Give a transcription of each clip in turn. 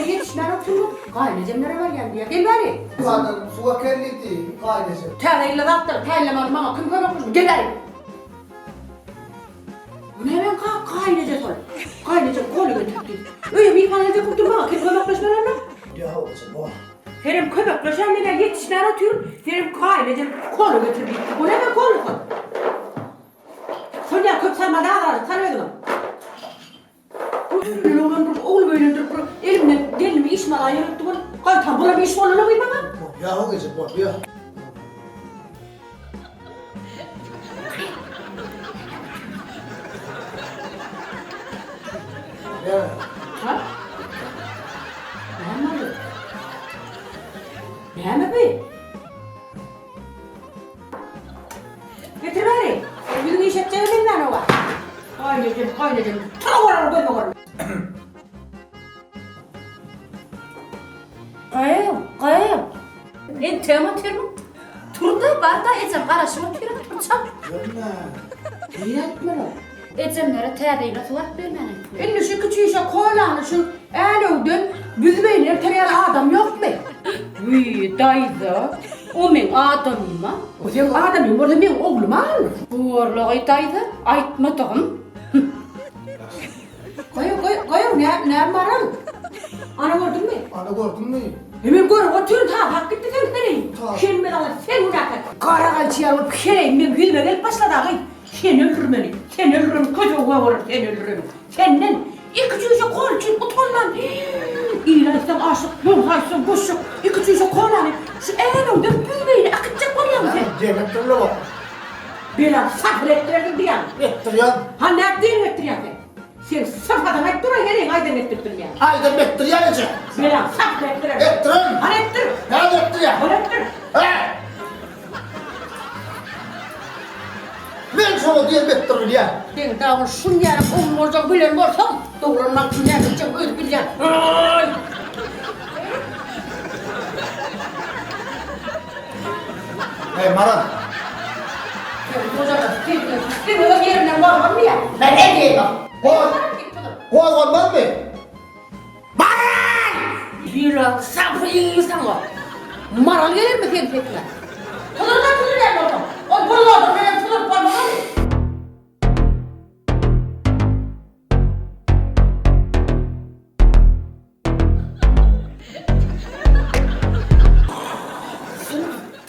ýyla ýetişmän otyryn. Gaýynejemlere barýan diýýär. Gel bäri. Adam suwa kellidi, gaýynejem. Täze ýylda zatlary taýynlamaga maňa kim kömekleşmeli? Gel bäri. Bu näme ka gaýyneje sol. Gaýynejem goly getirdi. Öýe myhman geljek bolup dur maňa kim kömekleşmeli onda? Ýa hoja bor. Senem kömekleşen menä ýetişmän otyryn. Senem gaýynejem kola getirdi. Bu näme kola sol? Sonýa köp salma da azajyk sal özüňem. Öýlenen oglan bir oglumy öýlendirip bir elimden gelinimi iş mala ýöretdi bol. Gaýtam bulam iş bolana gyz maňa. Bolýa ho eje bolýa. Ha? Näme boldy? Näme bu? Getir bäri. Ýüzüňi iş etjege meňzän oba. Gaýnejem, gaýnejem. Tur olar gözüme görme. Gyýw, gyýw. Entegem otyrmyň? Tur-da, bar-da, ejem garaşyp otyr, tur çalt. Görme. Nirä gitmeli ol? Ejemlere täze ýyla suw alyp bermäne gitmeli. Indi şu kiçi işe kolany şu Änewden Büzmeýine elter ýaly adam ýokmy? Wiý, daýza, o meň adamym-a. O seň adamyň bolsa meň oglum-a ol. Borlagy daýza, aýtmadygym. Goý, goý, goý, nä, näme bar ol? Ana gördüňmi? Ana gördüňmi? E men görüp otyryn, ta hak gitdi seň heleýiň. Sen belaly, sen günäkär. Gara gaýçy ýaly bolup heleýiň meň ýüzüme gelip başlady agy. Seni öldürmeli, seni öldüren köse gögerer, seni öldüren. Senden iki çüýşe kola üçin utanman, il aýtsaň aşyk, ýogsa aýtsaň göçjek, iki çüýşe kolany şu Änewden Büzmeýine äkitjek bolýaňmy sen? Deňip durla bak. Belaň sabyr etdirersiň diýýän. Etdirýän. Ha nädip deňip etdirýäň sen? Sen sypadyňy aýt dur-a, heleýiň aýdanyny etdirip bilmeýäň. Aýdanymy etdirýän eje. Belaň sabyr etdirersiň. Etdirerin. Hany etdir. Häzir etdirýän. Hany etdir. Hä! Men şoňa diýen etdir bilýän. Seň dagy şun ýaly ogul boljagyny bilen bolsam, dogranmak üçin näme etjegimi özi bilýän. Aý! Eý, Maral. Sen gojalar, sen sen öz ýerinden gozganmaýar. Men ne diýeýin? Goz, gozganmazmy? Maral! Ýürek sapy saňa. Maral gelermi seň sesiňe? Tuzurda tuzurýan bolsaň, ol buldozer bilen tuzuryp bolmaz ony.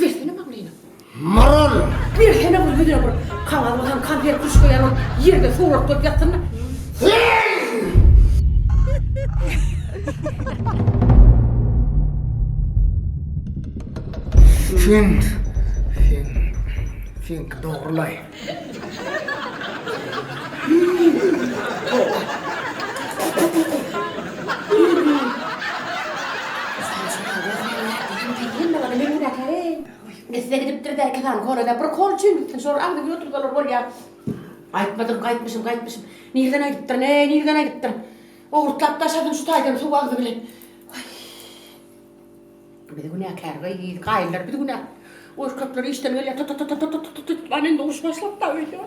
Bersene maňlaýyna. Maral! Bersene bir ýüzüne bir kagyz basan konfet kruşka ýaly bolup ýerde surat bolup ýatsyn-da. Sen, sen, seňki dogry-laý. Gitse gidipdir-dä, iki sany kola-da, bir kol üçin gitsin, şol agzyny otursalar bolýar. Aýtmadym, gaýtmyşym, gaýtmyşym. Nirden aýdypdyryn, eý, nirden aýdypdyryn. Owurtlap daşadym şu taýdan suw agzy bilen. Waý. Biz günäkär gyz, gaýynlar biz günä. Oş köpler işden gelýär, tut tut tut tut tut tut, indi uruş başlapda öýdýän.